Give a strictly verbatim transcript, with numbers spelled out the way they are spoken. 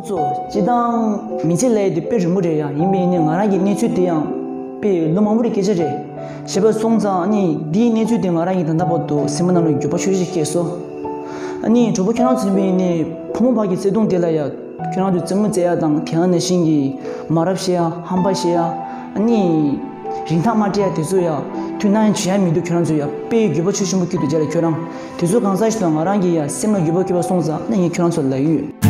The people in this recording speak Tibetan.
སོ། སྤྱིར་བཏང་མི་ཚེ་ལབ་ཡ་དེ་དཔེ་རིང་པོ་རེད་ཡ། ཡིན་པས་ནི་ང་རང་གི་གནས་ཚུལ་དེ་ཡང་དཔེ་ལོ་མང་པོ་རེད་སྐད་ཆ་རེད། བྱས་པ་སོང་ཙང་ཨ་ནི་འདིའི་གནས་ཚུལ་དེ་ང་རང་གིས་ད་ལྟ་བར་དུ་སེམས་པ་ནང་ལ་འགྱུར་བ་ཆེ་ཤོས་ཤིག་སྐྱེས་སོང་། ཨ་ནི་གྲོགས་པོ་ཁྱོད་རང་ཚོ་ཡིན་པས་ནི་ཕོ་མོ་བར་གྱི་བརྩེ་དུང་དེ་ལ་ཡ་ཁྱོད་རང་ཚོས་རྩེད་མོ་རྩེ་ཡ་དང་དེ་ཡང་ནང་བཞིན་གྱི་མ་རབས་བཤད་ཡ་ཧམ་པ་བཤད་ཡ་ཨ་ནི་རིན་ཐང་མ་སྤྲད་ཡ་དེ་ཚོ་ཡ་དུས་ནང་བྱེད་ཡ་མི་འདུག་ཁྱོད་རང་ཚོ་ཡ་དཔེ་འགྱུར་བ་ཆེ་ཆེན་པོ་སྐྱེས་འདུག་རྗེས་ལ་ཁྱོད་རང་དེ་ཚོ་གང་ཟག་ཞིག་དང་ང་རང་གིས་ཡ་སེམས་ལ་འགྱུར་བ་སྐྱེས་པ་སོང་ཙང་ཨ་ནི་ངས་ཁྱོད་རང་ཚོ་ལ་ཡོད།